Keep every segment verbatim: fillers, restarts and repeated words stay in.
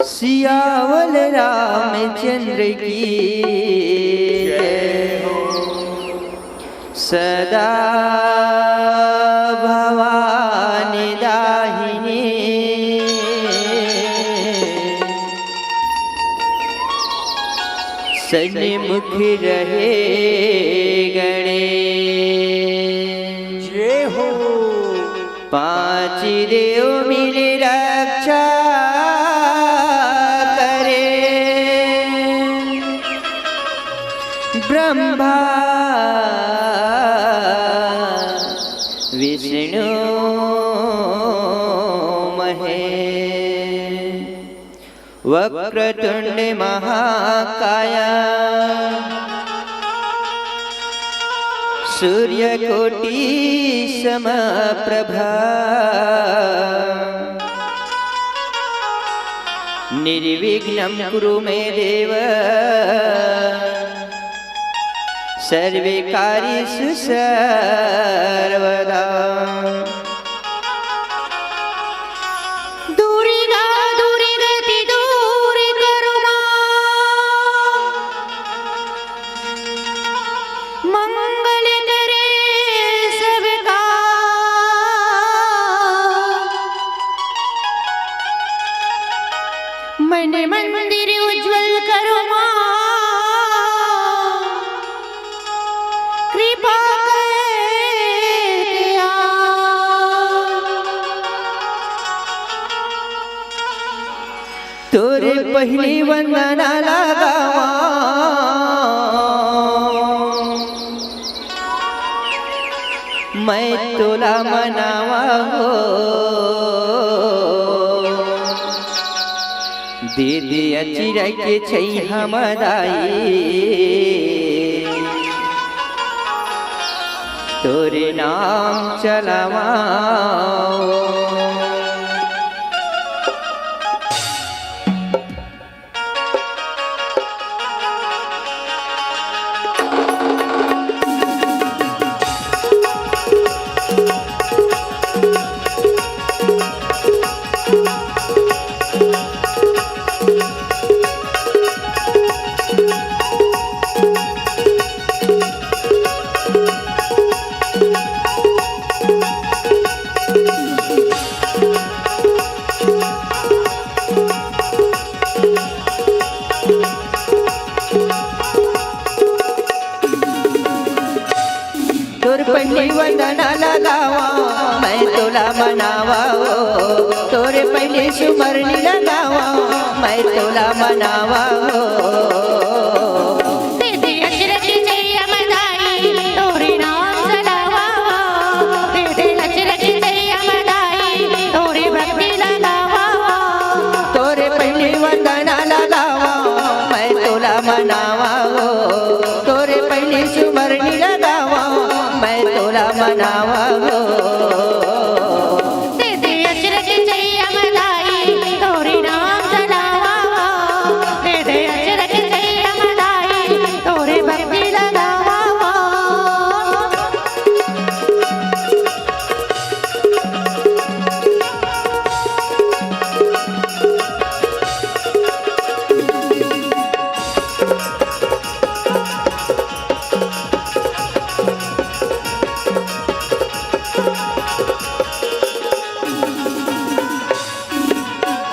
सियावर रामचंद्र की जय हो। सदा भवानी दाहिनी सन्मुख रहे गणेश। जय हो। पांच देव मिल रक्षा करे, ब्रह्मा विष्णु महेश। वक्रतुंड महाकाय सूर्यकोटि समप्रभ। निर्विघ्नं कुरु मे देव सर्वकार्येषु सर्वदा। दुरिता दुरिगति दूर करो माँ, मंगल करे सबका। मन मंदिर उज्जवल करो माँ, कृपा करके आ। तोरे पहिली वंदना लगावा, मैं तोला मनावा हो। दे दे अचरा के छैया म दाई, तोरे नाम चलावा। तोर पहिली वंदना लगावा, मैं तोला मनावा ओ। तोरे पहिली सुमरनी लगावा, मैं तोला मनावा ओ। दे दे अचरा के छैया म दाई, तोरे नाम चलावा ओ। दे दे अचरा के छैया म दाई, तोरे भक्ति लगावा ओ। तोरे पहिली वंदना लगावा, मैं तोला मनावा ओ। तोरे पहिली सुमरनी लगावा, मैं तोला मनावा हो। दे दे अचरा के छैया म दाई, तोरे नाम चलावा हो। दे दे अचरा के छैया म दाई, तोरे भक्ति लगावा हो।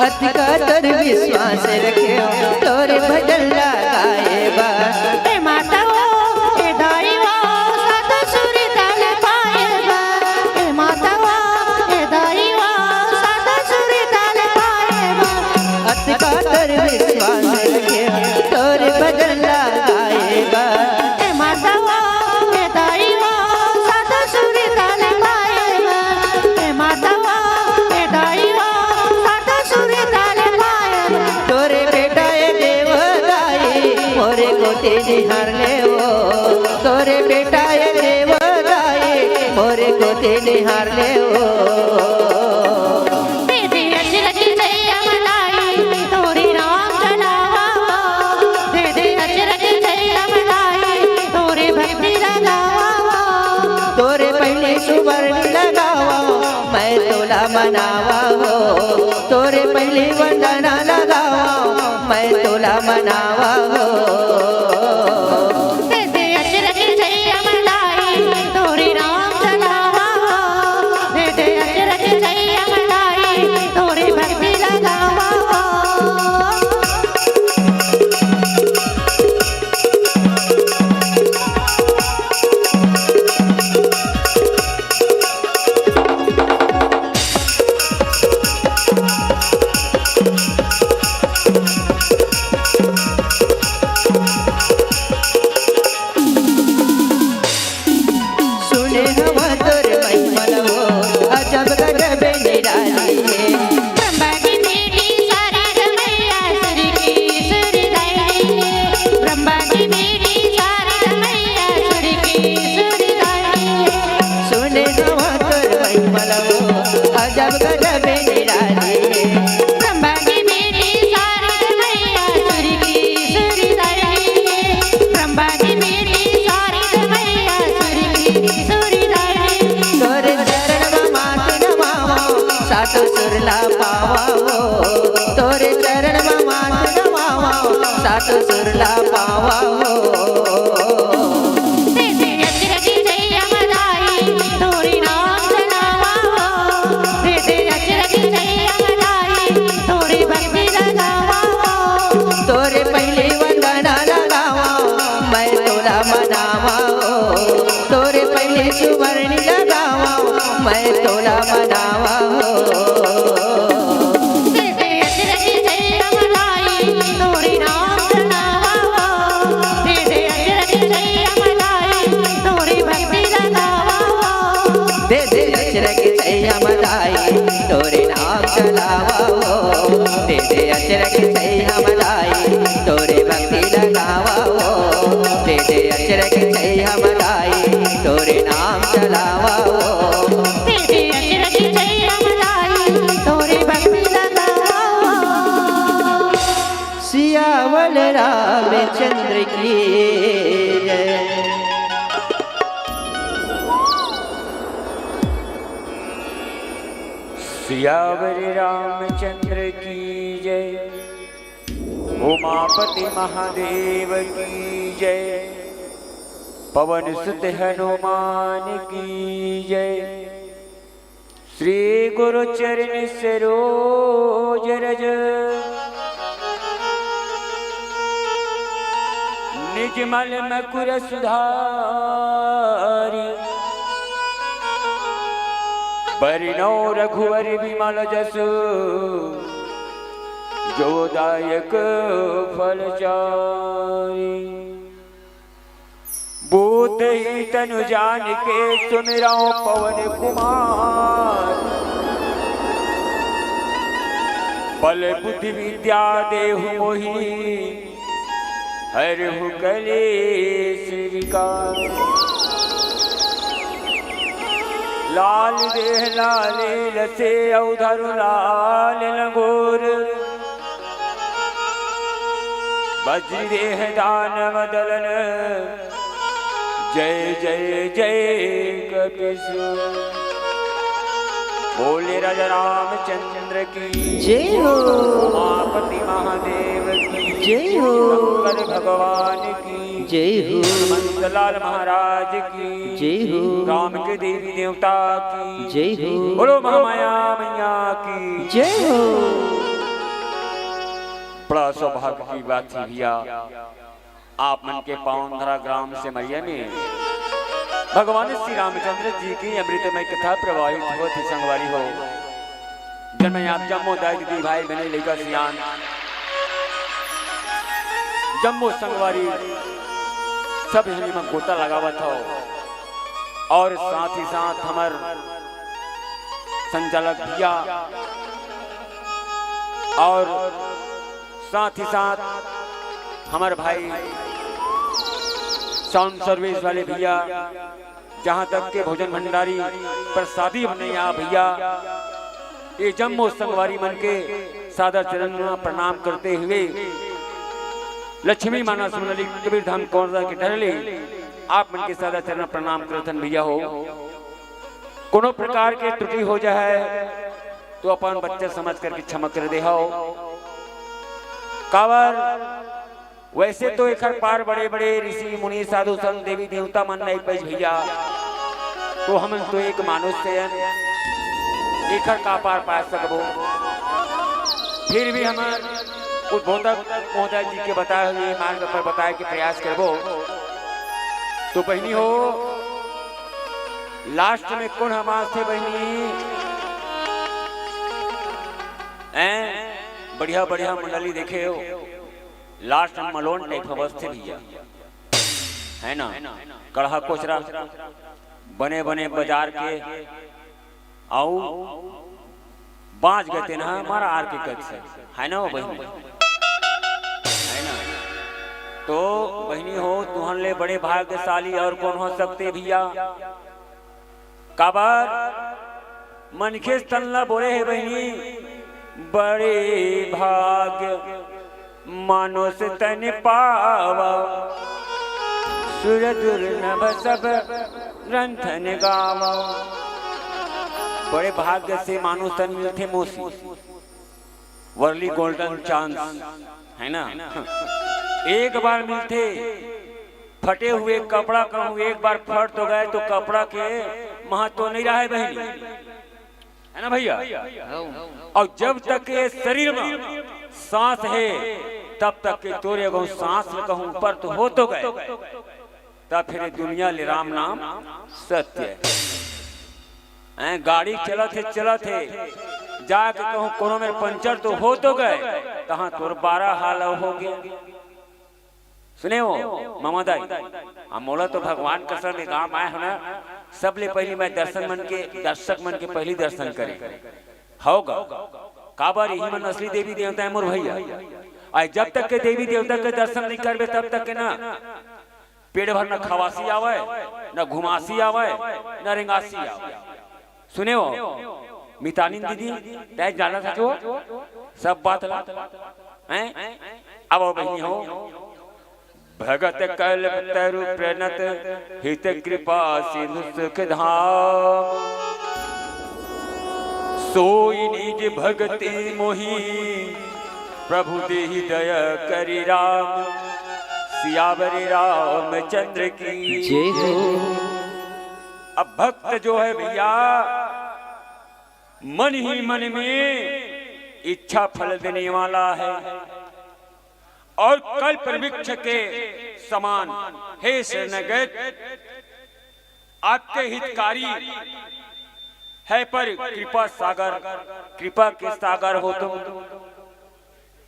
अतका तोर विश्वास रखे हो, तोर भजन ला गाए बर। ए माता ओ, ए दाई ओ, सात सुर ताल पाए बर। ए माता ओ, ए दाई ओ, सात सुर ताल पाए बर। अतका तोर विश्वास रखे हो, तोर भजन ला गाए बर। ए माता ओ, ए दाई ओ, सात सुर ताल पाए बर। ए माता ओ, ए दाई ओ, सात सुर ताल पाए बर। तोरे बेटा ए देव दाई, मोरे कोति निहार ले ओ। तोरे बेटा ए देव दाई, मोरे कोति निहार ले ओ। दे दे अचरा के छैया म दाई, तोरे नाम चलावा ओ। दे दे अचरा के छैया म दाई, तोरे भक्ति लगावा ओ। तोरे पहिली सुमरनी लगावा, मैं तोला मनावा हो। तोरे पहिली वंदना लगावा, मनावा हो। दे दे अचरज छैया म दाई, तोरे नाम चलावा हो। दे दे अचरज छैया म दाई, तोरे भक्ति लगावा हो। सुने हवा तोर महिमा ल हो, अजब गजब निराली हे। ब्रह्मा की बेटी शारदा मैया, सुर की सुरदायिनी हे। ब्रह्मा की बेटी शारदा मैया, सुर की सुरदायिनी हे। सुने हवा तोर महिमा ल हो, अजब गजब निराली हे। ब्रह्मा की बेटी शारदा मैया, सुर की सुरदायिनी हे। ब्रह्मा की बेटी शारदा मैया, सुर की सुरदायिनी। तोरे चरण म माथ नवावो, सात सुर ला पावो। तोरे चरण म माथ नवावो, सात सुर ला पावो। दे दे अचरज छैया म दाई, तोरे नाम चलावा हो। दे दे अचरज छैया म दाई, तोरे भक्ति लगावा हो। तोरे पहिले वंदना लगावा, मैं तोला मनावा हो। तोरे पहिले सुमरनी लगावा, मैं तोला मनावा हो। दे दे अचरज छैया म दाई, तोरे नाम चलावा हो। दे दे अचरज छैया म दाई, तोरे भक्ति लगावा हो। दे दे अचरज छैया म दाई, तोरे नाम चलावा हो। दे दे अचरज छैया म दाई, तोरे भक्ति लगावा हो। दे दे अचरज छैया म दाई, तोरे नाम चलावा हो। दे दे अचरज छैया म दाई, तोरे भक्ति लगावा हो। सियावर रामचंद्र की जय। सियावर रामचंद्र की जय, उमापति महादेव की जय, पवन सुत हनुमान की जय। श्री गुरु चरण सरोज रज, निज मल मकुर सुधारी। बरनउँ रघुवर बिमल जसु, जो दायक फल चारी। भूत ही तनु जानिके सुमिरउँ पवन कुमार। बल बुद्धि विद्या देहु मोहि हरहु कलेस विकार। लाल देह लाले लसे अउ धरु लाल लंगोर। वज्र देह दानव दलन जय जय जय कपिसुर। बोले राजा रामचंद्र की जय हो। उमापति महादेव की जय हो। शंकर भगवान की जय हो। हनुमंत लाल महाराज की जय हो। गांव के देवी देवता की जय हो। बोलो महामाया मैया की जय हो। बड़ा सौभाग्य की बात थी भैया, आप मन के पावन धरा ग्राम सेमरिया में भगवान श्री रामचंद्र जी की अमृतमय कथा प्रवाहित होत हे संगवारी हो। जम्मो आप जम्मो दाई दीदी भाई बहनी लइका सियान जम्मो संगवारी सब झन एमा गोता लगावत हव और साथ ही साथ हमर संचालक भैया और साथ ही साथ हमर भाई साउंड सर्विस वाले भैया, जहाँ तक के भोजन भंडारी प्रसादी बनइया भैया, ये जम्मो संगवारी मन के सादर चरण म प्रणाम करते हुए लक्ष्मी मानस मंडली कबीर धाम कवर्धा के डहर ले आप मन के सादर चरण म प्रणाम करथन भैया हो। कोनो प्रकार के त्रुटि हो जाए तो अपन बच्चा समझ करके क्षमा कर दे हव। काबर वैसे तो एखर पार बड़े-बड़े ऋषि मुनि साधु संत देवी देवता मन नइ पइस भैया, तो हमन तो एक मानुष से हन, एखर का पार पा सकबो। फिर भी हमर उद्बोधक महोदय जी के बताए हुए मार्ग पर बताए के प्रयास करबो। तो बहिनी हो, last में कोन हमास थे बहिनी? हैं? बढ़िया बढ़िया मंडली देखे हो, last में मलोन type अवस्थे भैया, है ना? कड़हा कोचरा बने बने बाजार के आऊ बाँच गए तेन ह मारा आर के कक्ष, है ना वो बहिनी? है ना? तो बहिनी हो, तुहन ले बड़े भाग्यशाली और कौन हो सकते भैया? काबर मनखे तन ला बोले हे बहिनी, बड़े भाग मानुष तन पावा, सुर दुर्लभ सब ग्रंथन गावा। बड़े भाग्य से मानुष तन मिलथे मौसी, वर्ली golden chance, है ना? एक बार मिलथे, फटे हुए कपड़ा कहूँ एक बार फट तो गए तो कपड़ा के महत्व नहीं रहे बहिनी, है ना भैया? और जब तक ये शरीर में सांस है, तब तक के तोरे अगर सांस में कहूँ ऊपर तो हो तो गए, तब फिर ये दुनिया ले राम नाम सत्य है। हैं, गाड़ी चलत है, चलत है, जाके कहूँ कोनो में पंचर तो हो तो गए, तहाँ तोर बारह हाल हो गया। सुने हो मामा दाई, हम मोला तो भगवान कसम ये गाँव आए हो ना, सबले पहली मैं दर्शन मन के, दर्शक मन के पहली दर्शन करे होगा। काबर यही मन असली देवी देवता है मोर भैया। आज जब तक के देवी देवता के दर्शन नहीं करबे तब तक के ना पेट भर न खवासी आवे, न घुमासी आवे, न रेंगासी आवे। सुने हो मितानिन दीदी, तय जाना सचो सब बात ला, हैं? अब आओ बहिनी हो, भगत कल्प तरु प्रणत हित कृपा सिंधु सुख धाम। सोई निज भगति मोहि प्रभु देहि दया करि राम। सियावर रामचंद्र की जय हो। अब भक्त जो है भैया, मन ही मन में इच्छा फल देने वाला है और कल्प वृक्ष के समान। हे शरणागत, आपके हितकारी है पर कृपा सागर, कृपा के सागर हो तुम।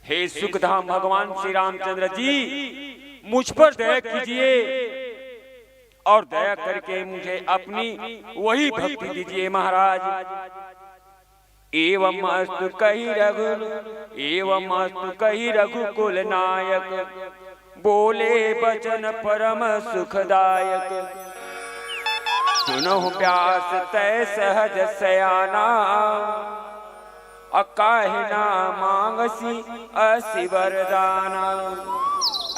हे सुखधाम भगवान श्री रामचंद्र जी, मुझ पर दया कीजिए और दया करके मुझे अपनी वही भक्ति दीजिए महाराज। एवं अस्तु कहि रघु, एवं अस्तु कहि रघुकुल नायक, बोले बचन परम सुखदायक। सुनहु व्यास तय सहज सयाना, अकाहे ना मांगसी असी वरदाना।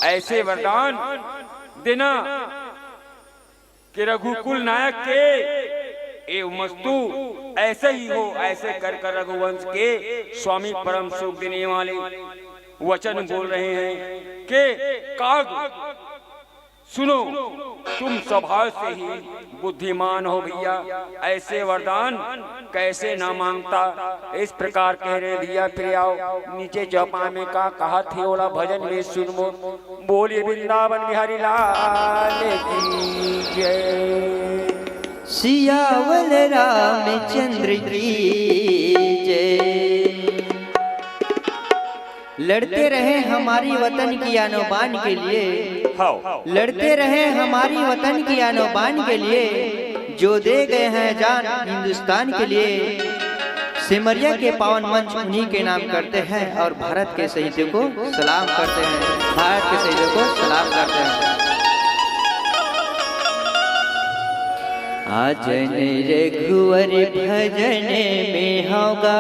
ऐसे वरदान देना कि रघुकुल नायक के एवमस्तु ऐसे ही हो, ऐसे कर कर रघुवंश के स्वामी परम सुख देने वाले वचन बोल रहे हैं कि काग सुनो, तुम स्वभाव से ही बुद्धिमान हो भैया, ऐसे वरदान कैसे ना मांगता। इस प्रकार कह रहे भैया, फिर आओ नीचे चौपाई में का कहा थे ओला भजन में सुनबो। बोलिए वृंदावन बिहारी लाल की जय। सियावर रामचंद्र की जय। लड़ते रहे हमारी वतन की आन बान के लिए, हाँ। लड़ते रहे हमारी वतन की आन बान के लिए, जो दे गए हैं जान हिंदुस्तान के लिए। सिमरिया के पावन मंच उन्हीं के नाम करते हैं और भारत के शहीदों को सलाम करते हैं, भारत के शहीदों को सलाम करते हैं। आजन रघुवर भजन में होगा,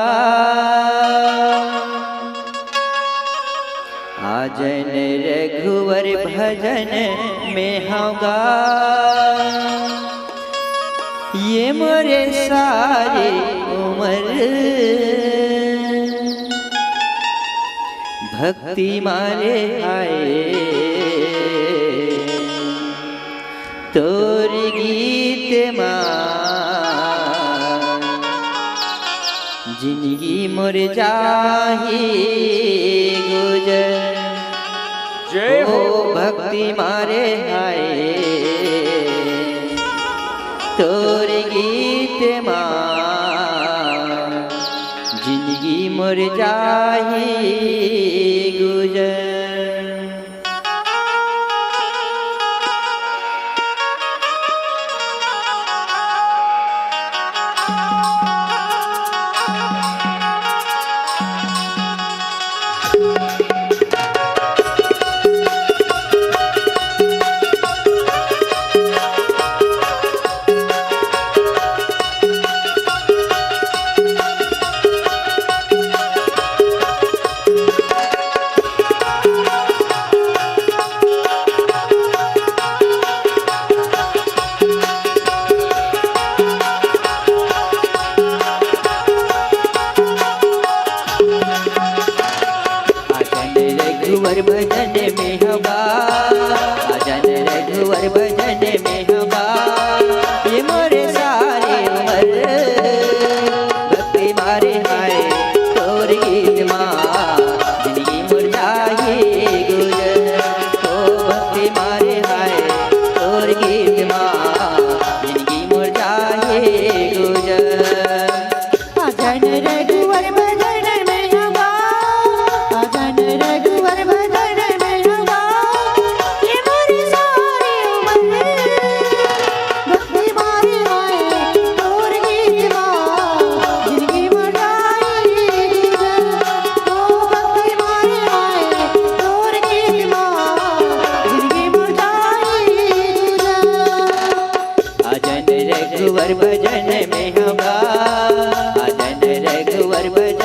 आजन रघुवर भजन में होगा, ये मोरे सारी उम्र भक्ति मारे हाय तोर गीत मा जिंदगी मोर जाही गुजर। जय हो। ओ भक्ति मारे हाय तोर गीत मा जिंदगी मोर जाही गुजर। आजन रघुवर भजन में हवा, आजन रघुवर भजन में हवा, ये मोरे सारी उमर भक्ति मारे हाय तोर गीत मा जिंदगी मोर जाही गुजर। ओ भक्ति मारे हाय तोर गीत मा जिंदगी मोर जाही गुजर। आजन रघुवर भजन में हवा, आजन रघुवर भजन में हवा, ये मोरी सारी उमर भक्ति मारे हाय तोर गीत मा जिंदगी मोर जाही गुजर। ओ भक्ति मारे हाय तोर गीत मा जिंदगी मोर जाही गुजर। आजन रघुवर भजन में हवा, आजन रघुवर भजन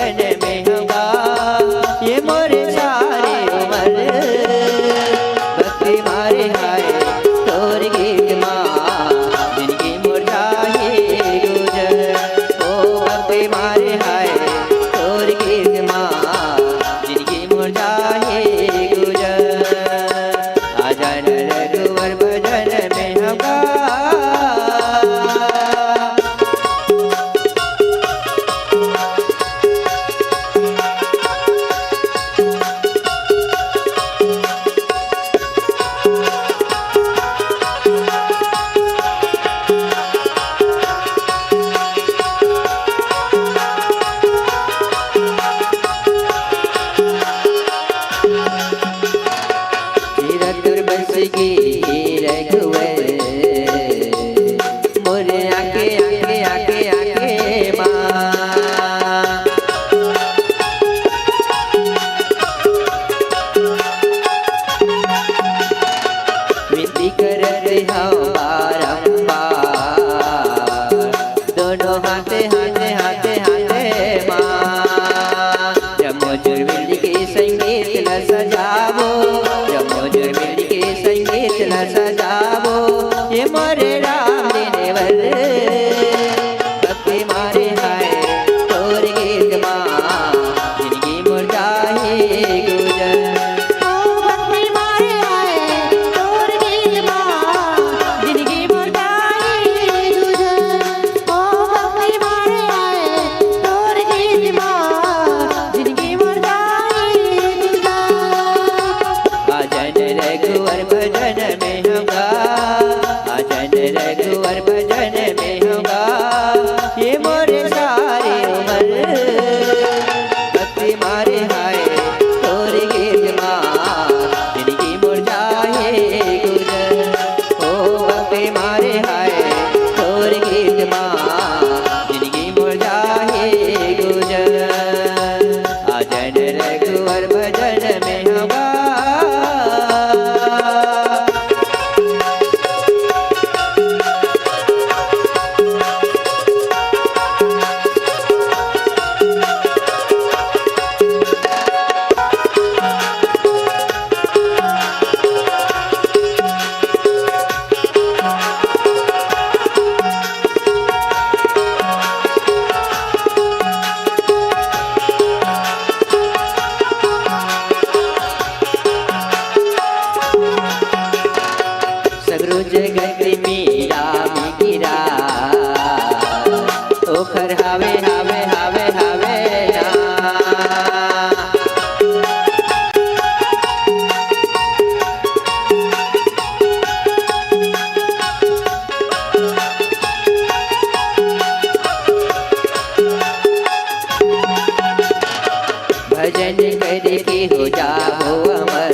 भजन करके हो जाहू अमर।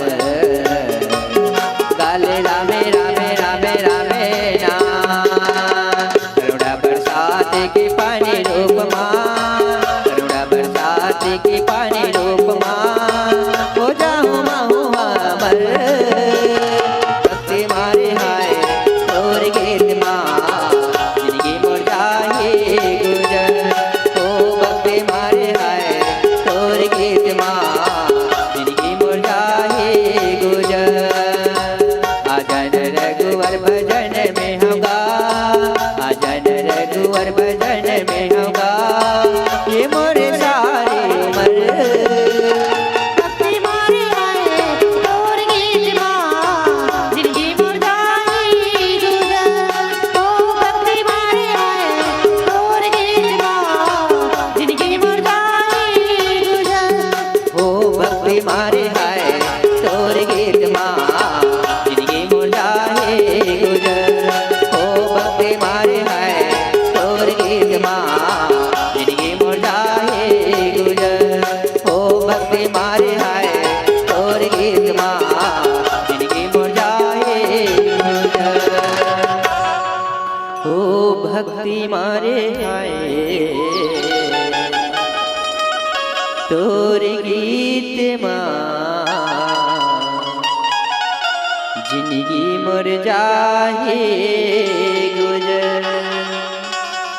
गाल रामे रामे रामे रामे ना। करुणा बरसात के पानी रूप मा, करुणा बरसात के पानी रूप मा, हो जाहू महू अमर। भक्ति मारे हाय तोर गीत मा, जिनगी मोर जाही गुजर। ओ भक्ति मारे हाय तोर गीत मा, जिनगी मोर जाही गुजर। आजन रघुवर भजन में हंव गा, आजन रघुवर भजन में हंव गा, ये मोर सारी उमर। भक्ति मारे हाय तोर गीत मा, जिनगी मोर जाही गुजर। ओ भक्ति मारे हाय तोर गीत मा, जिनगी मोर जाही गुजर। ओ भक्ति मारे हाय तोर गीत मा, जिनगी मोर जाही गुजर। ओ भक्ति मारे हाय तोर गीत मा, जिनगी मोर जाही गुजर। ओ भक्ति मारे हाय तोर गीत मा, जिनगी मोर जाही गुजर। ओ भक्ति मारे हाय तोर गीत मा, जिनगी मोर जाही गुजर।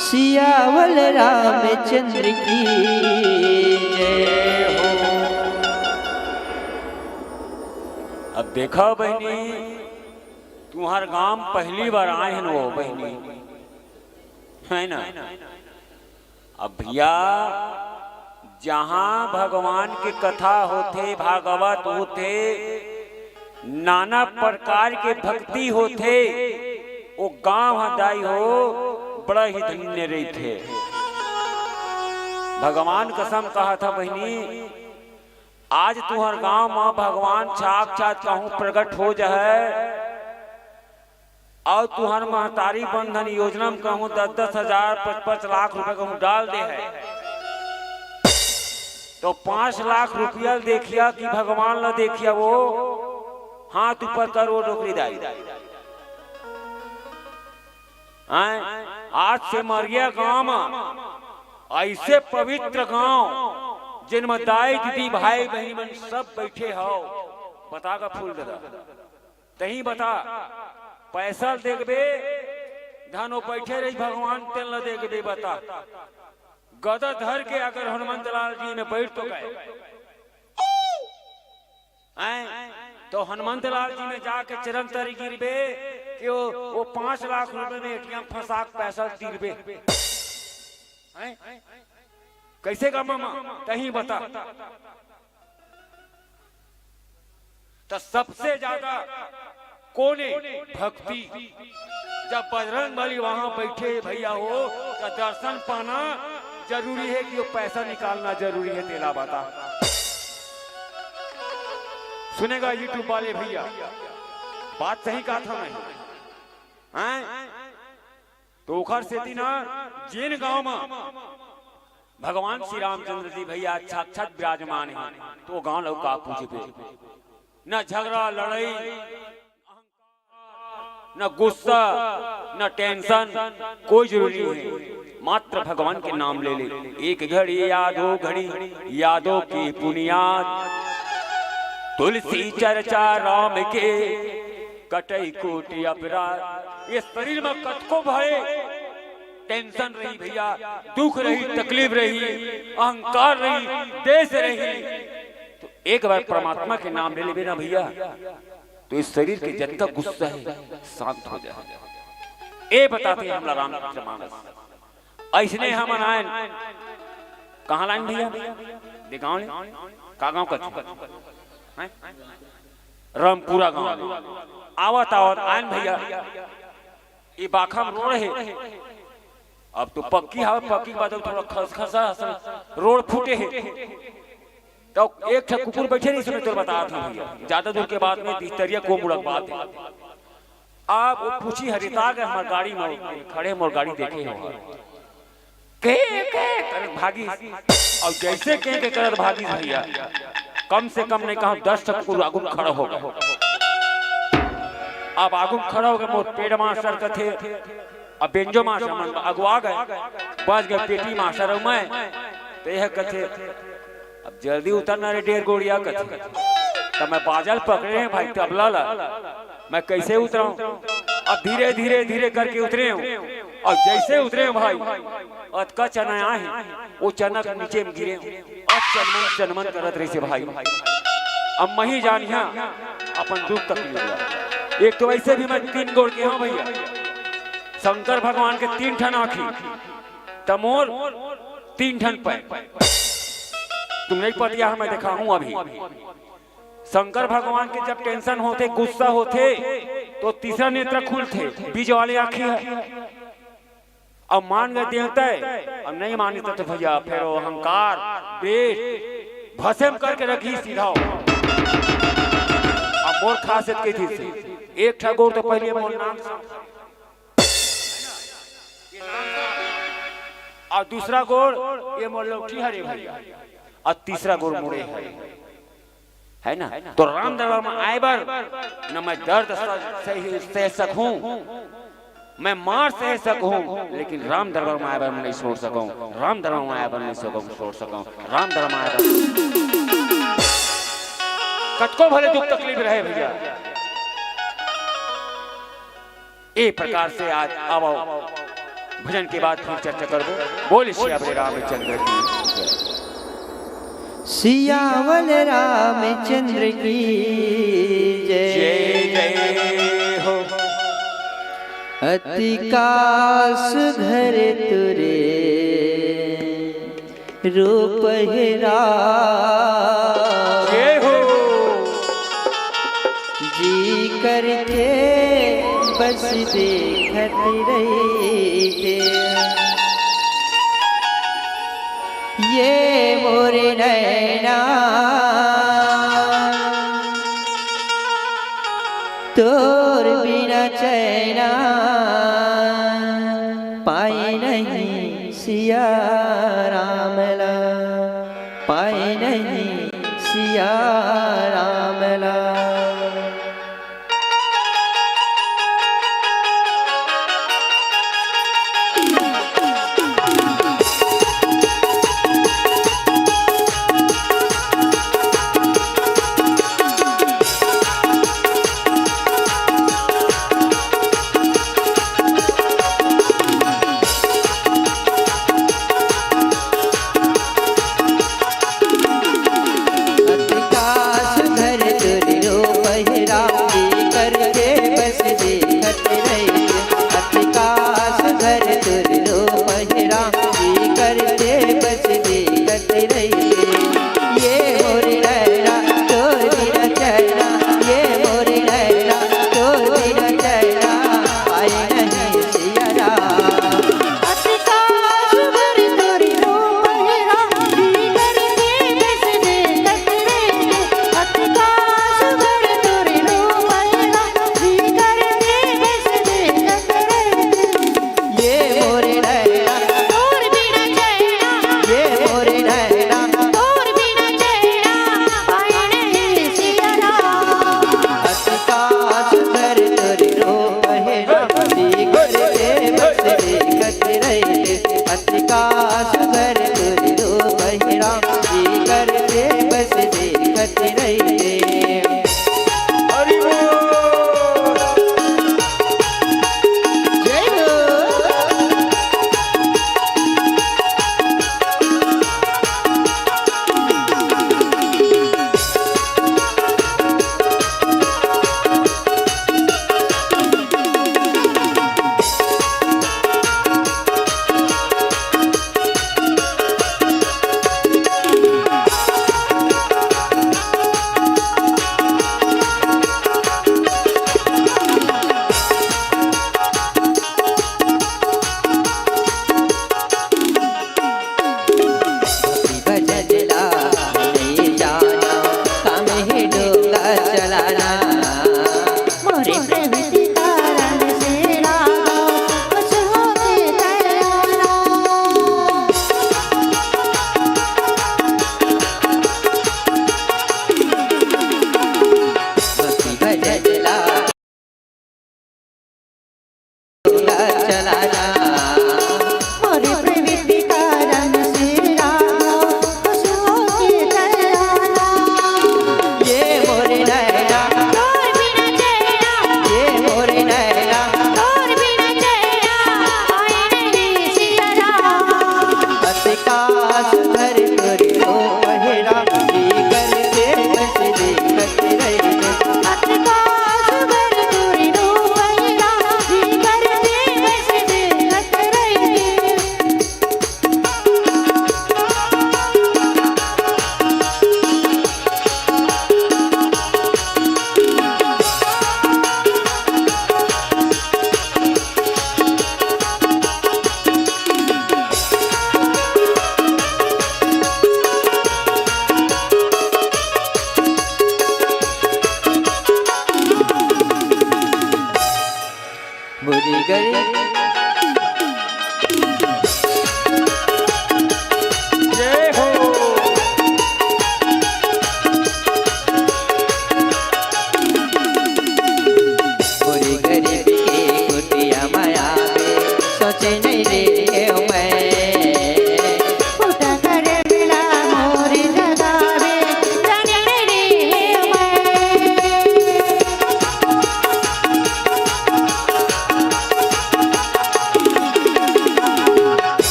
सियावर रामचंद्र की जय हो। अब देखा बहिनी, तुंहर गांव पहली बार आए हन वो बहिनी, है ना? अब भैया, जहां भगवान के कथा होथे, भागवत होथे, नाना प्रकार के भक्ति होथे, वो गांव ह दाई हो, बड़ा ही धन्य रहिथे। भगवान कसम कहा था बहिनी, आज तुंहर गांव म भगवान साक्षात कहूं प्रकट हो जाए, अउ तुंहर महतारी बंधन योजना म कहूं दस दस हजार, पच पच लाख रुपया कहूं डाल दे हे, तो पांच लाख रुपया ल देखिया कि भगवान ल देखिया, वो हाथ ऊपर कर, वो डोकरी दाई। हैं? आज से मरिया गांव म, अइसे पवित्र गांव, जेन म दाई, दीदी, भाई, बहिनी मन सब बइठे हव। बता गा फूल ददा, तहीं बता, पैसा ल देखबे, धन ओ बइठे रही भगवान, तेन ल देखबे, बता। गदा धर के अगर हनुमंत लाल जी में बइठ तो गए, हैं? तो हनुमंत लाल जी में जाके चरण तरी गिरबे कि वो, वो पांच लाख रुपए में एटीएम फंसा के पैसा तीरबे। हैं? कैसे गा मामा? तहीं बता। तो सबसे ज्यादा कोने भक्ति। जब बजरंग बली वहां बैठे भैया हो, तो दर्शन पाना जरूरी है कि वो पैसा निकालना जरूरी है, तेला बता। सुनेगा YouTube वाले भैया, बात सही कहा था मैं, हैं? तो ओखर सेती ना, जेन गांव में भगवान श्री रामचंद्र जी भैया साक्षात विराजमान है, तो गांव लोग का पूछबे, न झगड़ा लड़ाई, न गुस्सा, न टेंशन, कोई जरूरी नहीं है। मात्र भगवान के नाम ले ले। एक घड़ी या दो घड़ी यादों की बुनियाद, तुलसी चर्चा राम के, कटई कोटि अपराध। ये शरीर में कतको भय, टेंशन रही भैया, दुख रही, तकलीफ रही, अहंकार रही, देश रही, तो एक बार परमात्मा के नाम ले लेबे ना भैया, तो इस शरीर के जितना गुस्सा है, शांत हो जाए। ए बताते हैं हमला रामचरित मानस। अइसने हमन आयन, कहाँ लाइन भैया? दे गाँव ले? का गाँव कथे? हैं? रामपुरा गाँव ले। आवत आवत आयन भैया, ये बाखम रोड है। अब तो पक्की हवे, पक्की के बाद अब थोड़ा खसखसा हसन, रोड फूटे है। तो एक ठा कुकुर बैठे नहीं सुने, तोर बतात हंव भैया, ज्यादा दूर के बात नहीं, बिस्तरिया को मुड़क बात है। अब वो पूछी हरिता के हमर गाड़ी में खड़े, मोर गाड़ी देखे हो, के के करत भागिस। अउ जइसे के के करत भागिस भइया, कम से कम नइ कहंव, दस ठक कुकुर आगू म खड़ा हो गे। अब आगू म खड़ा हो गे, मोर पेट मास्टर कथे, अब बेंजो मास्टर मन आगू आ गे, बच गे पेटी मास्टर अउ मैं। त एह कथे, "अब जल्दी उतर ना रे, डेढ़ गोड़िया," कथे। त मैं बाजा ल पकड़े हंव भाई, तबला ला, मैं कइसे उतरंव? अब धीरे, धीरे, धीरे करके उतरे हंव, अउ जइसे उतरे हंव भाई, अतका चना आय हे, ओ चना के नीचे म गिरे हंव, अउ चनमन, चनमन करत रहिसे भाई। अब महीं जानिहा अपन दुख तकलीफ ला। एक तो वइसे भी मैं तीन गोड़ के हंव भइया, शंकर भगवान के तीन ठन आंखी, त मोर तीन ठन पैर। तुम नइ पतिया, मैं देखाहूं अभी। शंकर भगवान के जब tension होथे, गुस्सा होथे, त तीसरा नेत्र खुलथे, बीच वाले आंखी ह। अब मान गे देवता हे, अब नइ मानिस त भइया फेर ओ अहंकार, द्वेष भस्म करके रखही सीधा। अब मोर खासियत कइसे, एक ठा गोड़ तो पहिले मोर नाक, अउ दूसरा गोड़ ये मोर लौठी हरे भइया, अउ तीसरा गोड़ मुड़े हरे, हे ना? त राम दरबार म आय बर न मैं दर्द सह, सह, सह सकहूं, मैं मार सह सकहूं, लेकिन राम दरबार म आय बर मैं नइ छोड़ सकंव, राम दरबार म आय बर नइ सकंव, छोड़ सकंव, राम दरबार म आय बर। कतको भले दुख तकलीफ रहे भइया, ए प्रकार से आज आवव, भजन के बाद फिर चर्चा करबो। बोल सियावर रामचंद्र की जय। सियावर रामचंद्र की जय। जय जय हो। अति कास घर तुरे रूप हेरा। जय हो। जी करके बस देखत रहिते ये मोर नैना, तोर बिना चैना पाए नहीं सिया राम ला, पाए नहीं सिया राम ला।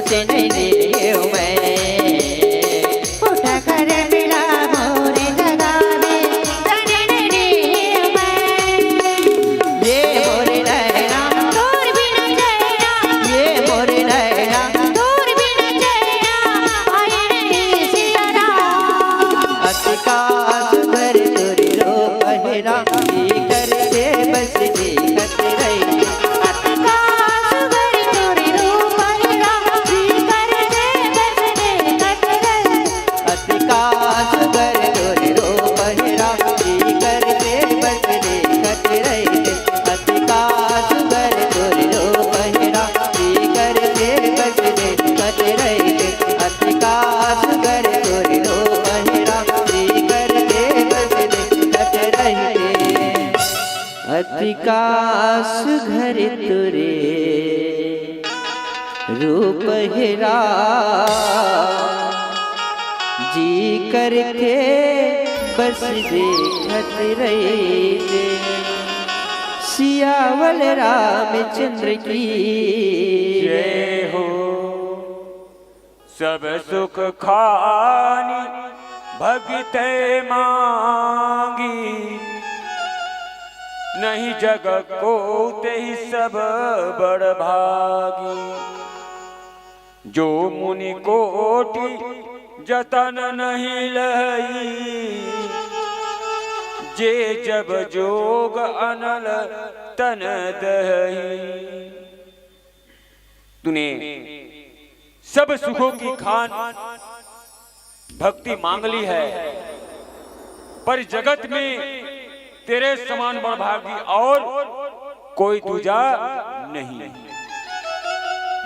से नहीं देव मैं। उठा कर मिला मोरे जगावे, तने नहीं देव मैं। ये मोरे नैना, तोर बिना चैना। ये मोरे नैना, तोर बिना चैना। आए नहीं सितारा। अतका सुघर तोरे रूप हे राम, जी करथे बस देखत रही। अतका सुघर तोरे रूप हे राम, जी करथे बस देखत रही। अतका सुघर तोरे रूप हे राम, जी करथे बस देखत रही। अतका सुघर तोरे रूप हे राम, जी करथे बस देखत रही। अतका सुघर तोरे रूप हे राम, जी करथे बस देखत रही। अतका सुघर तोरे रूप हे राम, जी करथे बस देखत रहिते। सियावर रामचंद्र की जय हो। सब सुख खानी भगतै मांगी, नहीं जग को तेहि सब बड़ भागी। जो मुनि कोटि जतन नहीं लही, जे जब जोग अनल तन दही। तूने सब सुखों की खान भक्ति मांग ली है, पर जगत में तेरे समान बड़भागी और कोई दूजा नहीं।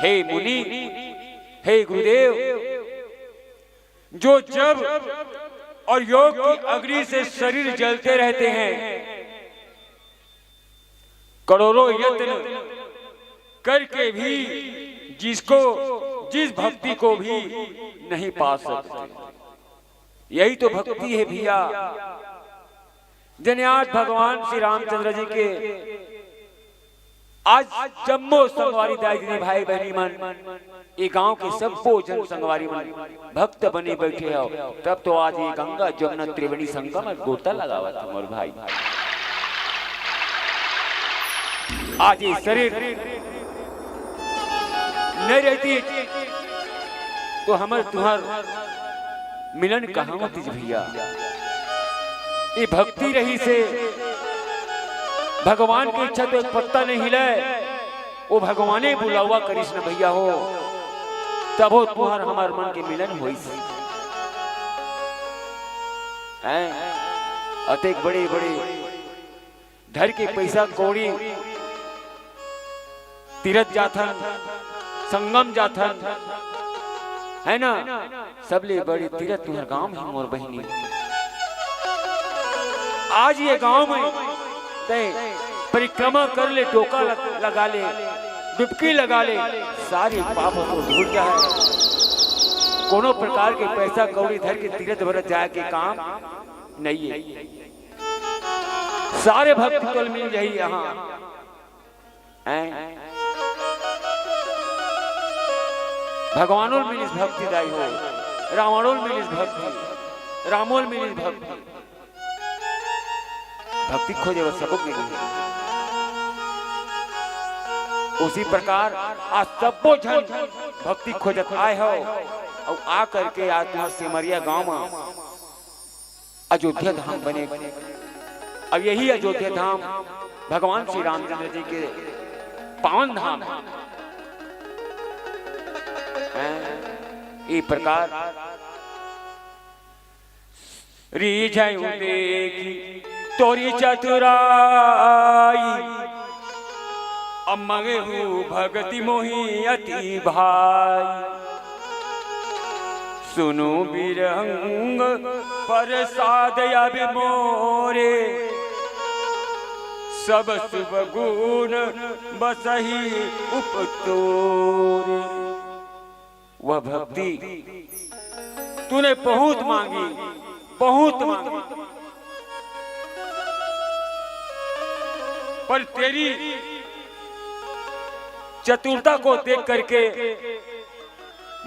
हे मुनि, हे गुरुदेव, जो जप और योग की अग्नि से शरीर जलते रहते हैं, करोड़ों यत्न करके भी जिसको, जिस भक्ति को भी नहीं पा सकते। यही तो भक्ति है भैया। जने आज भगवान श्री रामचंद्र जी के आज जम्मो संगवारी दाई दीदी भाई बहनी मन, ये गांव के सब्बो जन संगवारी मन भक्त बने बैठे हो, तब तो आज ये गंगा जमुना त्रिवेणी संगम में गोता लगावत हो मोर भाई। आज ये शरीर नहीं रहती तो हमर तुहर मिलन कहाँ होतिस भैया? ये भक्ति रहिसे, भगवान की इच्छा तो एक पत्ता नहीं हिलय, वो भगवाने बुलावा करिस न भैया हो, तभो तुहर हमर मन के मिलन होइस। हैं? अतेक बड़े बड़े धर के पैसा कौड़ी तीरथ जाथन, संगम जाथन, है ना? सबले बड़े तीरथ तुहर गांव हे मोर बहिनी। आज ये गांव में तय परिक्रमा कर ले, डोका लग-, लगा ले, डुबकी लगा ले, सारे पाप तो धुल जाए। कोनो प्रकार के पैसा कौड़ी धर के तीरथ भरत जाए के काम नहीं है। सारे भक्त तोल मिल जाही यहाँ। हैं? भगवानोल मिलिस भक्ति दाई हो, रावणोल मिलिस भक्ति, रामोल मिलिस भक्ति। भक्ति खोजे बर सबो मिली। उसी प्रकार आज सब्बो झन भक्ति खोजत आए हो, अउ आ करके आज तुहर सेमरिया गांव में अयोध्या धाम बने। अब यही अयोध्या धाम भगवान श्री रामचंद्र जी के पावन धाम है। हैं? ये प्रकार रीझहु देखि तोरी चतुराई, अब मंगहु भगति मोहि अति भाई। सुनु बिरंग प्रसाद अब मोरे, सब शुभ गुण बसहि उपतोरे। वह भक्ति तूने बहुत मांगी, बहुत मांगी, पर तेरी चतुरता को देख करके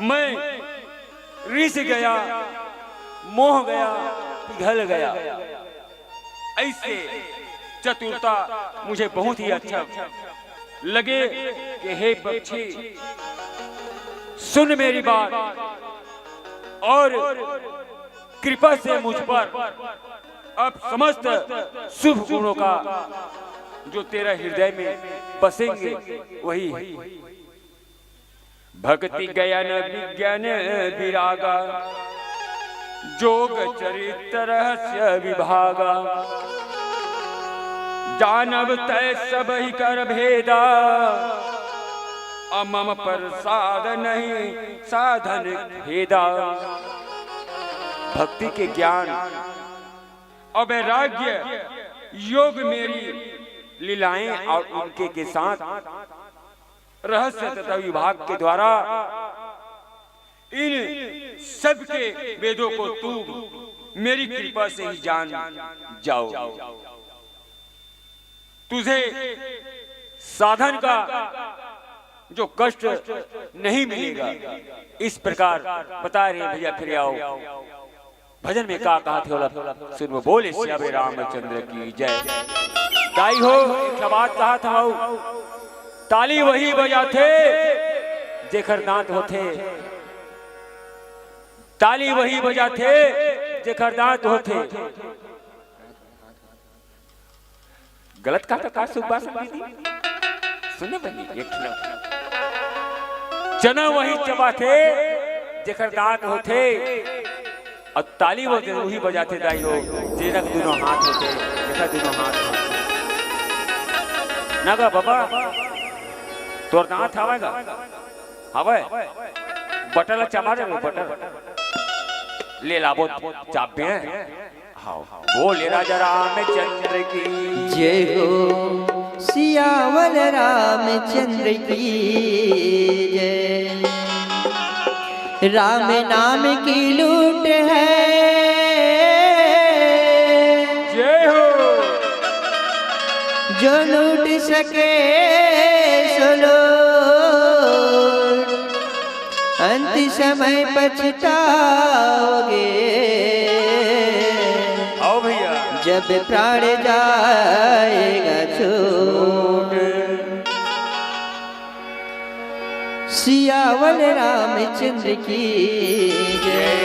मैं रिस गया, मोह गया, पिघल गया। ऐसे चतुरता मुझे बहुत ही अच्छा लगे कि हे पक्षी, सुन मेरी बात और कृपा से मुझ पर अब समस्त शुभ गुणों का जो तेरा हृदय में बसेंगे, वही है। भक्ति ज्ञान विज्ञान विरागा, जोग चरित्र रहस्य विभागा। जानब तै सबहि कर भेदा, अमम प्रसाद नहीं साधन भेदा। भक्ति के ज्ञान और वैराग्य, योग मेरी लीलाएं और उनके के साथ रहस्य तथा विभाग के द्वारा इन सबके भेदों को तू मेरी कृपा से ही जान जाओ। तुझे साधन का जो कष्ट नहीं मिलेगा, इस प्रकार बता रहे हैं भैया। फिर आओ, भजन में का कहा थे ओला सुनबो। बोले सियावर रामचंद्र की जय। दाई हो, एक ठा बात कहा था, ताली वही बजाथे जेकर दांत होथे, ताली वही बजाथे जेकर दांत होथे। गलत कहा तो का सुख बा संगी जी? सुने बनी एक ठो। चना वही चबाथे जेकर दांत होथे, और ताली वो जरूर ही बजाथे दाई हो, जेकर दोनों हाथ होथे, जेकर दोनों हाथ होथे। ना गा बाबा, तोर दांत हवय गा? हवय। बटर ला चबा दे, बटर। ले लाबो, चाबे। हाँ, बोले राजा रामचंद्र की। जय हो सियावर रामचंद्र की जय। राम नाम की लूट है, जय हो। जो लूट सके सो लूट, अंत समय पछताओगे। आओ भैया। जब प्राण जाएगा छूट। सियावर रामचंद्र की जय।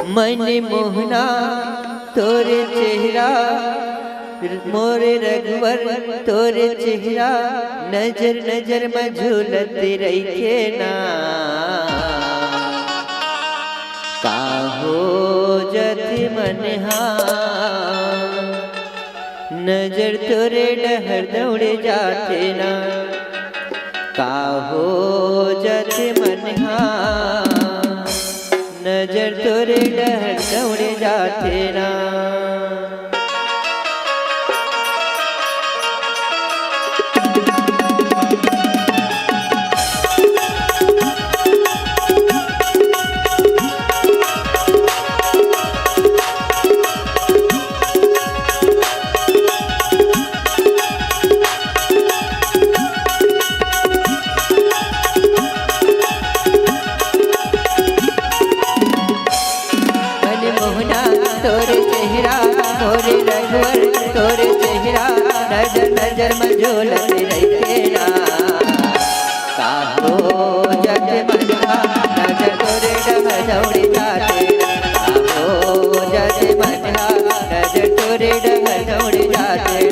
मन मोहना तोर चेहरा, मोर रघुवर तोर चेहरा, नजर नजर म झूलत रहिथे ना। का हो जथे मन हा, नजर तोरे डहर दौड़ जाथे ना। का हो जथे मन हा, नजर तोरे डहर दौड़ जाथे ना। मन मोहना तोर चेहरा, मोर रघुवर तोर चेहरा, नजर नजर म झूलत रहिथे ना। का हो जथे मन हा, नजर तोरे डहर दौड़ जाथे। का हो जथे मन हा, नजर तोरे डहर दौड़ जाथे।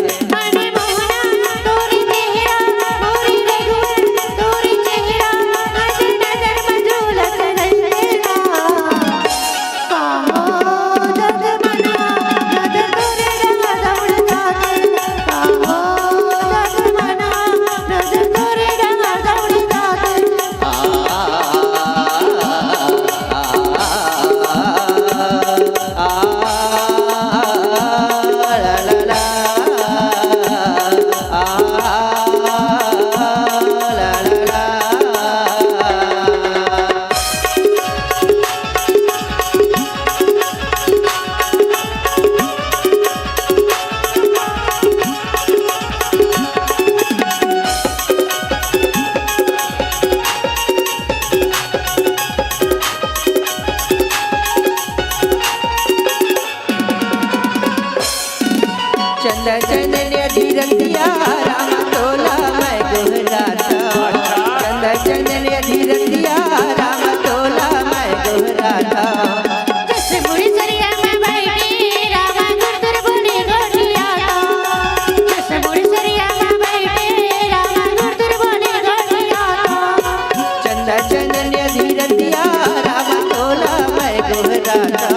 चंदन अधीरतिया राम तोला मैं गोहराता।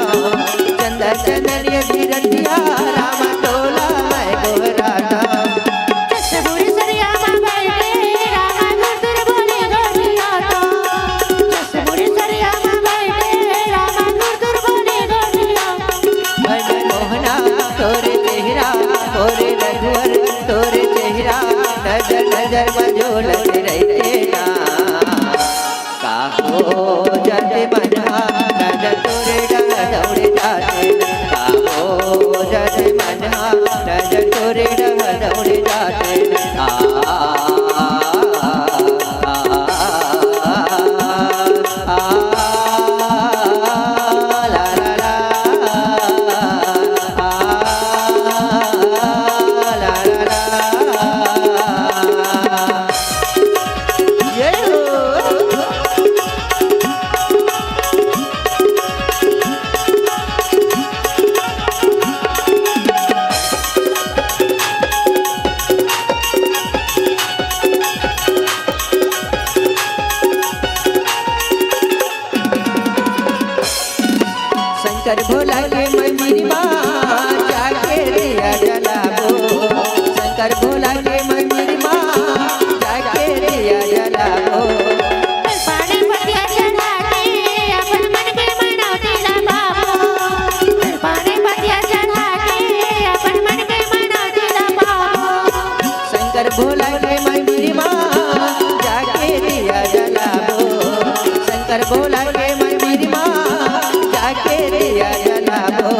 चंदा चंदन अधीरतिया राम तोला मैं गोहराता। चस बुरी सरिया मा बैठे राम दूर दूर बोले गोहराता। चस बुरी सरिया मा बैठे राम दूर दूर बोले गोहराता। मन मोहना तोरे चेहरा, मोरे रघुवर तोरे चेहरा, नजर नजर मा झूलत रहिथे ना। काहो जद मन हा नजर तोरे डहर दौड़ जाथे, काहो जद मन हा नजर तोरे डहर दौड़ जाथे। आ, आ, आ, आ, आ, ला, ला, ला, आ, ला, ला, ला। ये हो। शंकर भोला के मंदिर मा जाके दिया जलाबो। शंकर भोला के मंदिर मा जाके दिया जलाबो। पानी पतिया चढ़ा के अपन मन के मनौती ला पाबो। पानी पतिया चढ़ा के अपन मन के मनौती ला पाबो। शंकर भोला के मंदिर मा जाके दिया जलाबो। शंकर भोला के मंदिर मा जाके दिया जलाबो।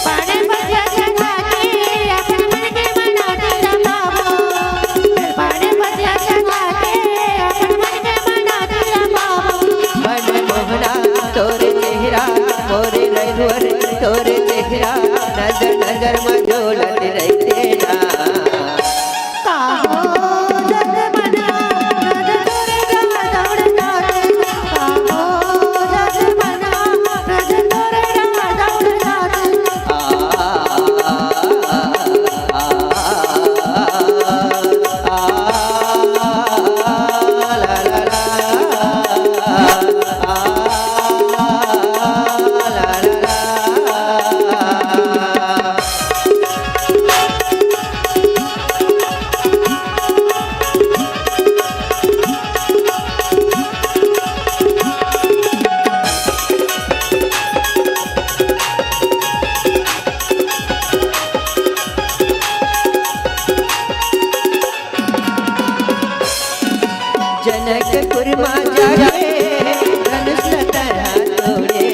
पानी पतिया चढ़ा के अपन मन के मनौती ला पाबो। पानी पतिया चढ़ा के अपन मन के मनौती ला पाबो। मन मोहना तोरे चेहरा, मोरे रघुवर तोरे चेहरा, नजर नजर मा झूलत रहिथे ना। काहो जद मना नजर तोरे डहर दौड़ जाथे। काहो जद मना नजर तोरे डहर दौड़ जाथे। आ, आ, आ, आ, आ, ला, ला, ला, आ, ला, ला, ला। जनकपुर मा जाके धनुष ल तैं हा तोड़े।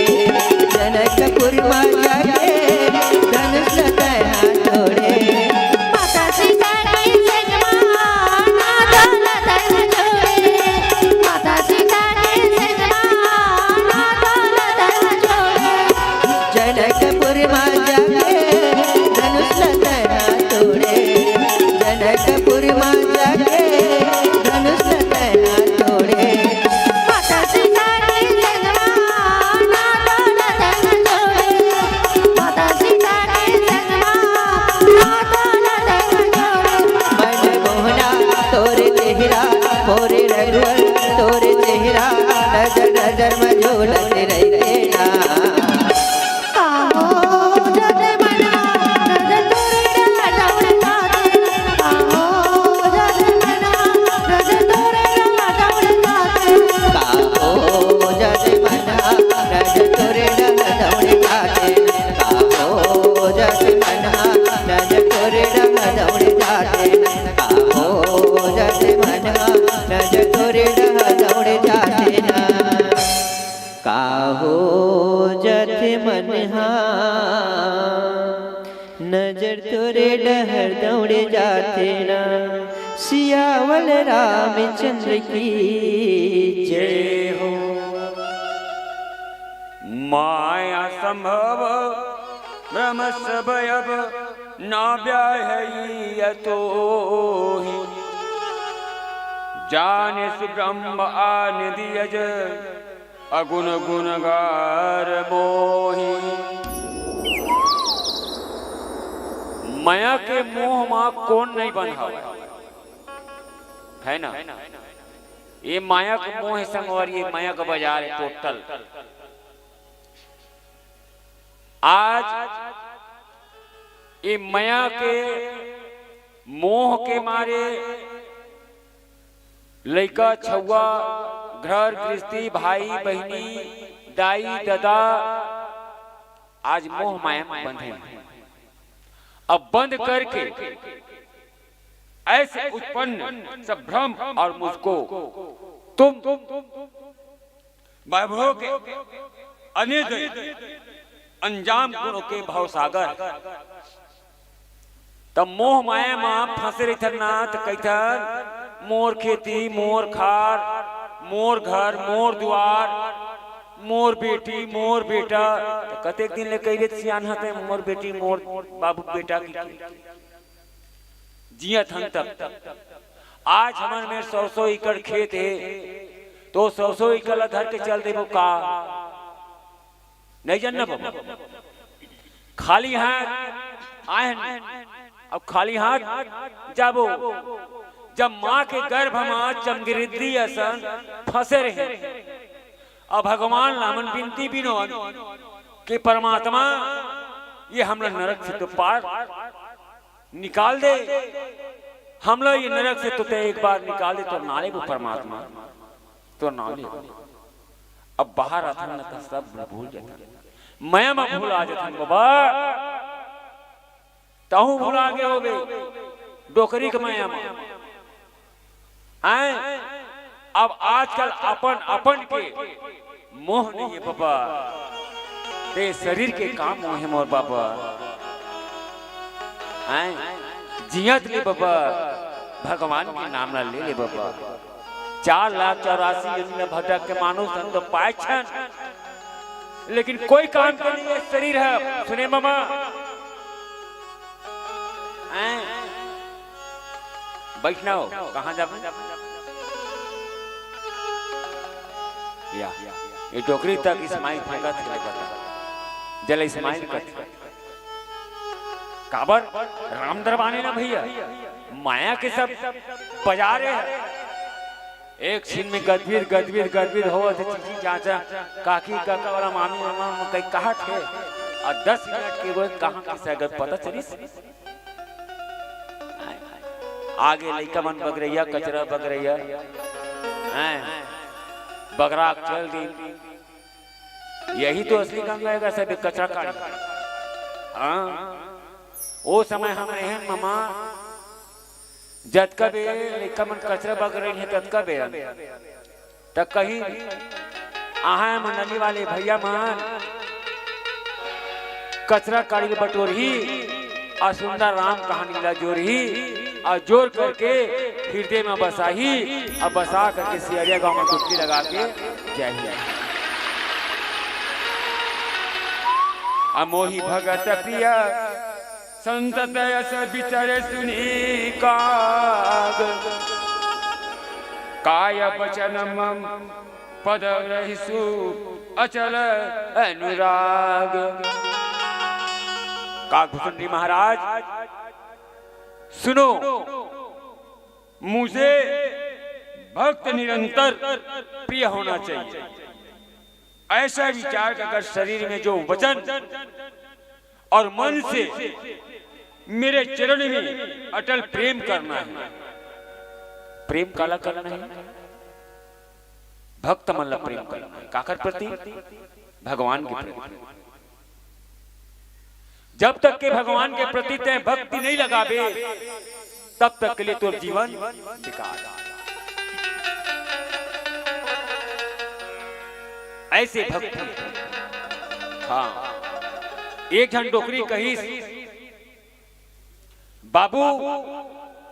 जनकपुर मा जाके धनुष ल तैं हा तोड़े। माता सीता के संग मा नाता ल तैं हा जोड़े। माता सीता के संग मा नाता ल तैं हा जोड़े। जनकपुर मा जाके धनुष ल तैं हा तोड़े। जनकपुर मा जाके धनुष ल तैं हा तोड़े। माता सीता के संग मा नाता ल तैं हा जोड़े। माता सीता के संग मा नाता ल तैं हा जोड़े। मन मोहना तोरे चेहरा, मोरे रघुवर तोरे चेहरा, नजर नजर मा झूलत रहिथे ना। काहो जद मना नजर तोरे डहर दौड़ जाथे। काहो जद मना नजर तोरे डहर दौड़ जाथे। काहो जद मना नजर तोरे डहर दौड़ जाथे। काहो जद मना नजर तोरे डहर दौड़ जाथे। काहो जद मना नजर तोरे डहर दौड़ जाथे ना। काहो जद मन हा नजर तोरे डहर दौड़ जाथे ना। सियावर रामचंद्र की जय हो। माया संभव भ्रम सब अब ना ब्याहई अतोहि। जानिस ब्रह्म आदि अज अगुन गुन गार मोहि। मया के मोह मा कोन नइ बंधावय, है ना? ये माया के मोह हे संगवारी, ये माया के बाजार हे टोटल। आज ये माया के मोह के मारे लइका छउवा, घर गृहस्थी, भाई बहिनी, दाई ददा, आज मोह माया में बंधे हे। अब बंद करके ऐसे उत्पन्न सब भ्रम और मुझको तुम वैभव के अनिर्दय अंजाम गुणों के भवसागर। त मोह माया म फंसे रहिथन ना, त कहिथन, "मोर खेती, मोर खार, मोर घर, मोर दुआर, मोर बेटी, मोर बेटा।" त कतेक दिन ले कहिबे त सियान हते, "मोर बेटी, मोर बाबू, बेटा," की जियत हन तब। आज हमन में सौ सौ एकड़ खेत हे, तो सौ सौ एकड़ ला धर के चल देबो का? नहीं जानना बाबा, खाली हाथ आए हन, अब खाली हाथ जाबो। जब माँ के गर्भ म चमगिरिद्दी असन फंसे रहे, अब भगवान ला हमन बिनती बिनोन कि परमात्मा, ये हमला नरक से तो पार निकाल दे, हमला ये नरक से तो तैं एक बार निकाल दे, तोर नाम लेबो परमात्मा, तोर नाम लेबो। अब बाहर आथन न त सब भूल जाथन, माया म भूला जाथन बाबा। तहूँ भुला गे होबे डोकरी के माया म। हैं? अब आजकल अपन अपन के मोह नहीं हे बाबा, ते शरीर के काम मोह हे मोर बाबा। हैं? जियत ले बाबा, भगवान के नाम ला ले ले बाबा। चार लाख चौरासी योनि में भटक के मानुष तन तो पाए छन, लेकिन कोई काम के नहीं हे शरीर हे। सुने मामा, हैं? बैठना हो, कहाँ जाबे? या, ये डोकरी तक smile फेंकत हे, बता। जले smile करत हे। काबर? राम दरबाने ना भैया, माया के सब बजारे हे। एक छिन में गदबिर, गदबिर, गदबिर होवत हे, चीची, चाचा, काकी, काका वाला मामी, मामा, कहीं कहाँ थे? अउ दस मिनट के वो कहाँ के सगत पता चलिस? आगे लइका मन बगरइया, कचरा बगरइया, हैं? बगरा के चल दी। यही तो असली गंगा हे, सब कचरा काढ़ी। हाँ, वो समय हम रहे मामा, जतका बेर लइका मन कचरा बगरइन हे, ततका बेर त कहीं आहय मंडली वाले भैया मन कचरा काढ़ी ल बटोरही अउ सुंदर राम कहानी ला जोरही अउ जोर करके हृदय म बसाही अउ बसा करके सियरिया गांव म डुबकी लगा के जाही। अ मोहि भगत प्रिय संत तयस बिचरे सुनि काग। काय बचन मम पद रहिसु अचल अनुराग। कागभूषण जी महाराज, सुनो, मुझे भक्त निरंतर प्रिय होना चाहिए। ऐसा विचार का अगर शरीर में जो वचन और मन से मेरे चरण में अटल प्रेम करना है। प्रेम काला करना है? भक्त मन ला प्रेम करना है। काकर प्रति? भगवान के प्रति। जब तक के भगवान के प्रति तैं भक्ति नहीं लगाबे, तब तक के लिए तोर जीवन बेकार। ऐसे भक्ति। हाँ, एक झन डोकरी कहिस, "बाबू,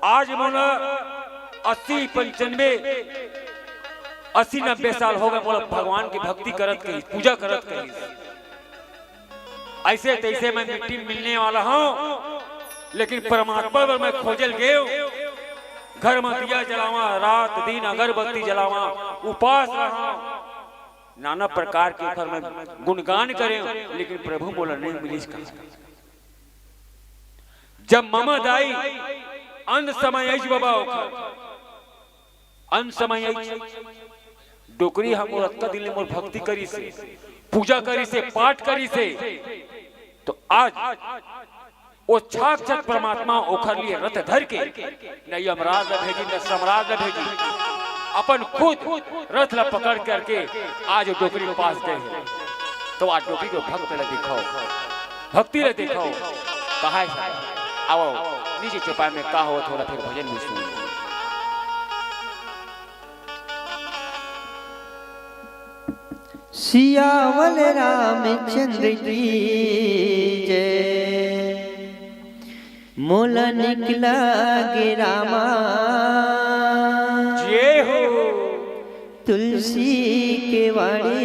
आज मोला अस्सी, पंचानबे, अस्सी नब्बे साल हो गए, मोला भगवान की भक्ति करत कहिस, पूजा करत कहिस। ऐसे तैसे मैं मिट्टी में मिलने वाला हूँ, लेकिन परमात्मा बर मैं खोजे ल गेंव। घर में दिया जलावां, रात दिन अगरबत्ती जलावां, उपास रहां, नाना प्रकार के ओकर मैं गुणगान करेंव, लेकिन प्रभु मोला नहीं मिलिस।" कहा, जब ममा दाई अंत समय आइस बाबा ओकर, अंत समय आई, डोकरी ह मोर अतका दिन ले मोर भक्ति करिस हे, पूजा करिस हे, पाठ करिस हे, तो आज वो साक्षात परमात्मा ओखर लिए रथ धर के न यमराज ल भेजी, न समराज ल भेजी, अपन खुद रथ ल पकड़ करके आज वो डोकरी पास गए हे। तो आज डोकरी के भक्त ल दिखाओ, भक्ति ल दिखाओ, कहा है? आओ, नीचे चौपाई में का होत हे, ओला फिर भजन भी सुन। सियावर रामचंद्र की जय। मोला निकला गे रामा, जय हो। तुलसी के वाणी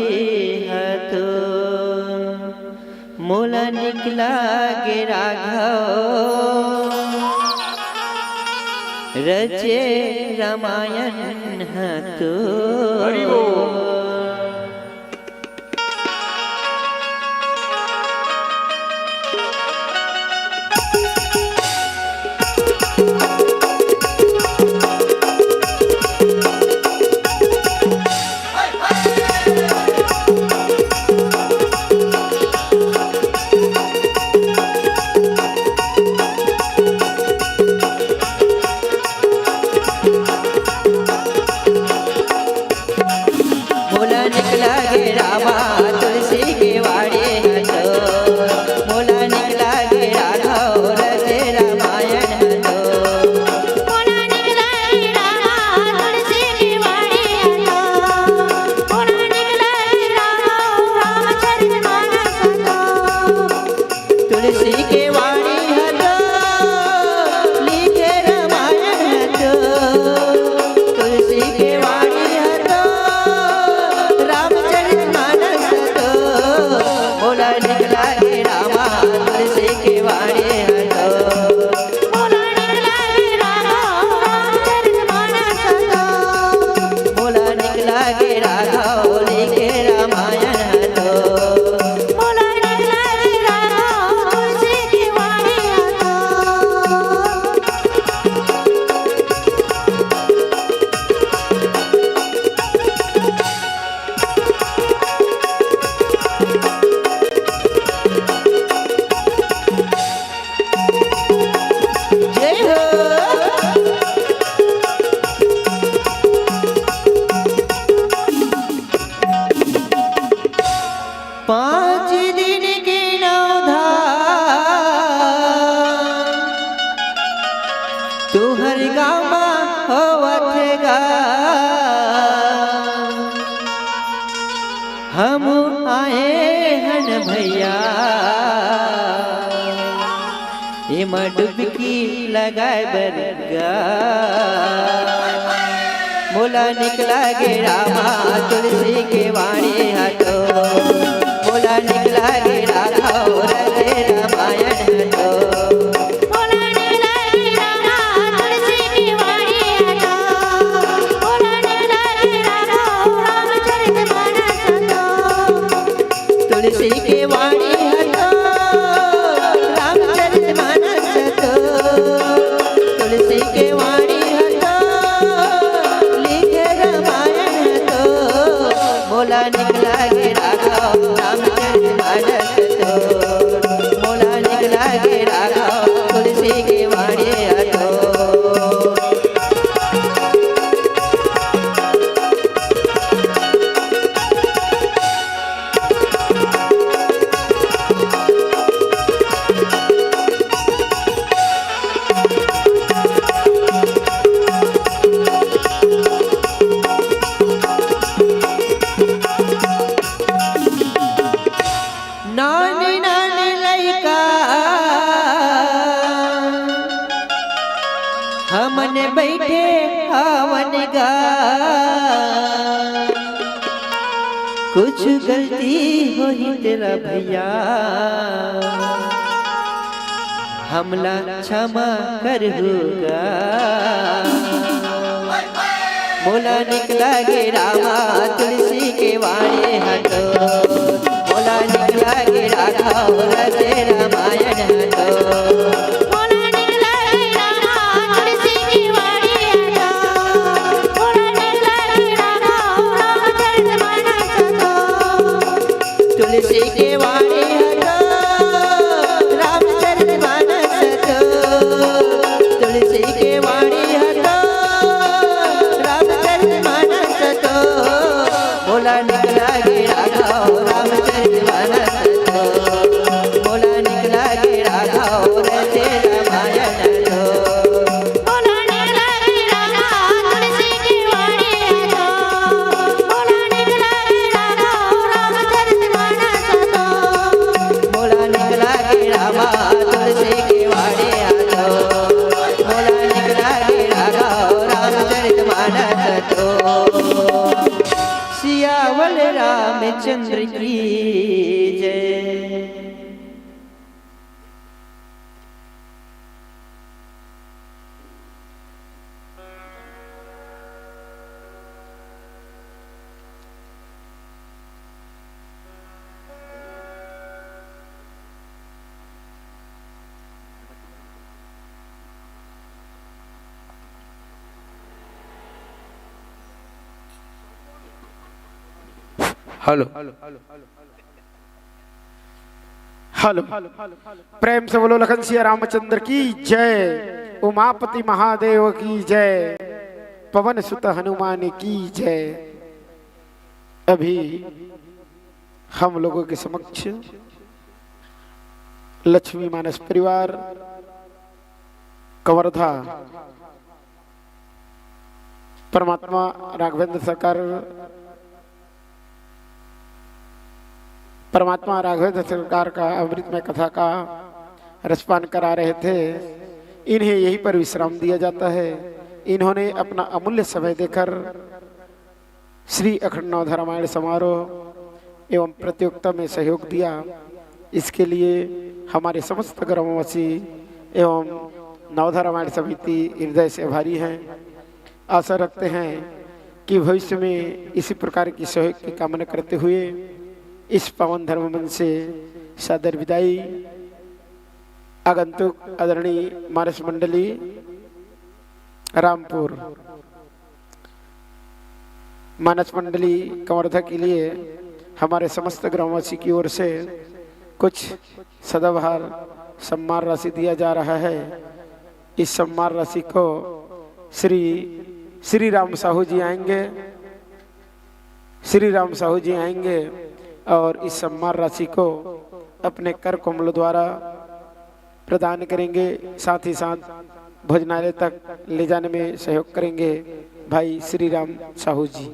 हतो, मोला निकला गे राघव, रचे रामायण हतो। हरि बोल। मोला निकला गे रामा, तुलसी के वाणी हतो। मोला निकला गे राघव, रचे रामायण हतो। मोला निकला गे रामा, तुलसी के वाणी हतो। मोला निकला गे राघव, रामचरित मानस हतो। तुलसी के वाणी हतो, लिखे रामायण हतो। तुलसी के वाणी हतो, रामचरित मानस हतो। मोला निकला गे रामा, तुलसी के वाणी हतो। मोला निकला गे रामा, रामचरित मानस हतो। मोला निकला गे राघव, लिखे रामायण हतो। मोला निकला गे राघव, तुलसी के वाणी हतो। जय हो। पाँच दिन के नौ धाम तुहर गाँव म होवत गा। हम आए हन भैया, एमा डुबकी लगाए बर गा। मोला निकला गे रामा, तुलसी के वाणी हतो। मोला निकला गे राघव, रचे रामायण हतो। मोला निकला गे रामा, तुलसी के वाणी हतो। मोला निकला गे राघव, रामचरित मानस हतो। तुलसी के वाणी हतो, रामचरित मानस हतो। तुलसी के वाणी हतो, लिखे रामायण हतो। मोला निकला गे राघव, रामचरित मानस हतो। मोला निकला गे राघव, तुलसी के वाणी हतो। नान नान लइका हमन बइठे हवन गा, कुछ गलती होही तेला भैया, हमला क्षमा करहू गा। मोला निकला गे रामा, तुलसी के वाणी हतो। मोला निकला गे राघव, रचे रामायण हतो। मोला निकला गे रामा, तुलसी के वाणी हतो। मोला बोला निकला गे राघव रामचरित मानस तो, बोला निकला गे राघव रचे रामायण तो। बोला निकला गे राघव तुलसी की वाणी तो, बोला निकला गे राघव रामचरित मानस तो। बोला निकला गे रामा तुलसी की वाणी तो, बोला निकला गे राघव रामचरित मानस तो। सियावर रामचंद्र की जय। हेलो। हेलो। प्रेम से बोलो लखन सिया रामचंद्र की जय, उमापति महादेव की जय, पवन सुत हनुमान की जय। अभी हम लोगों के समक्ष लक्ष्मी मानस परिवार कवर्धा परमात्मा राघवेंद्र सरकार, परमात्मा राघवेंद्र सरकार का अमृतमय कथा का रसपान करा रहे थे। इन्हें यहीं पर विश्राम दिया जाता है। इन्होंने अपना अमूल्य समय देकर श्री अखंड नवधा रामायण समारोह एवं प्रतियोगिता में सहयोग दिया। इसके लिए हमारे समस्त ग्रामवासी एवं नवधा रामायण समिति हृदय से आभारी हैं। आशा रखते हैं कि भविष्य में इसी प्रकार की सहयोग की कामना करते हुए इस पावन धर्म मंच से सादर विदाई। आगंतुक आदरणीय मानस मंडली रामपुर, मानस मंडली कवर्धा के लिए हमारे समस्त ग्रामवासी की ओर से कुछ सदाबहार सम्मान राशि दिया जा रहा है। इस सम्मान राशि को श्री श्री राम साहू जी आएंगे, श्री राम साहू जी आएंगे और इस सम्मान राशि को अपने कर कमलों द्वारा प्रदान करेंगे, साथ ही साथ भोजनालय तक ले जाने में सहयोग करेंगे भाई श्री राम साहू जी।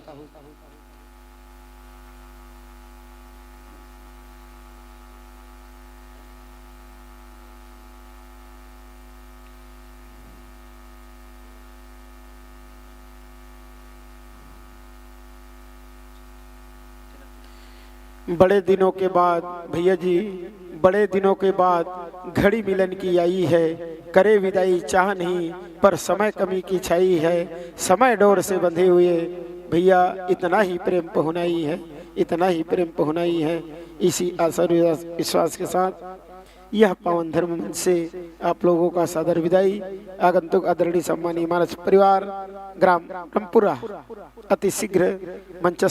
बड़े दिनों के बाद भैया जी, बड़े दिनों के बाद घड़ी मिलन की आई है। करे विदाई चाह नहीं, पर समय कमी की छाई है। समय डोर से बंधे हुए भैया, इतना ही प्रेम पहुनाई है, इतना ही प्रेम पहुनाई है। इसी आशा विश्वास के साथ यह पावन धर्म मंच से आप लोगों का सादर विदाई। आगंतुक आदरणीय सम्मानीय मानस परिवार ग्राम रामपुरा अति शीघ्र मंचस्थ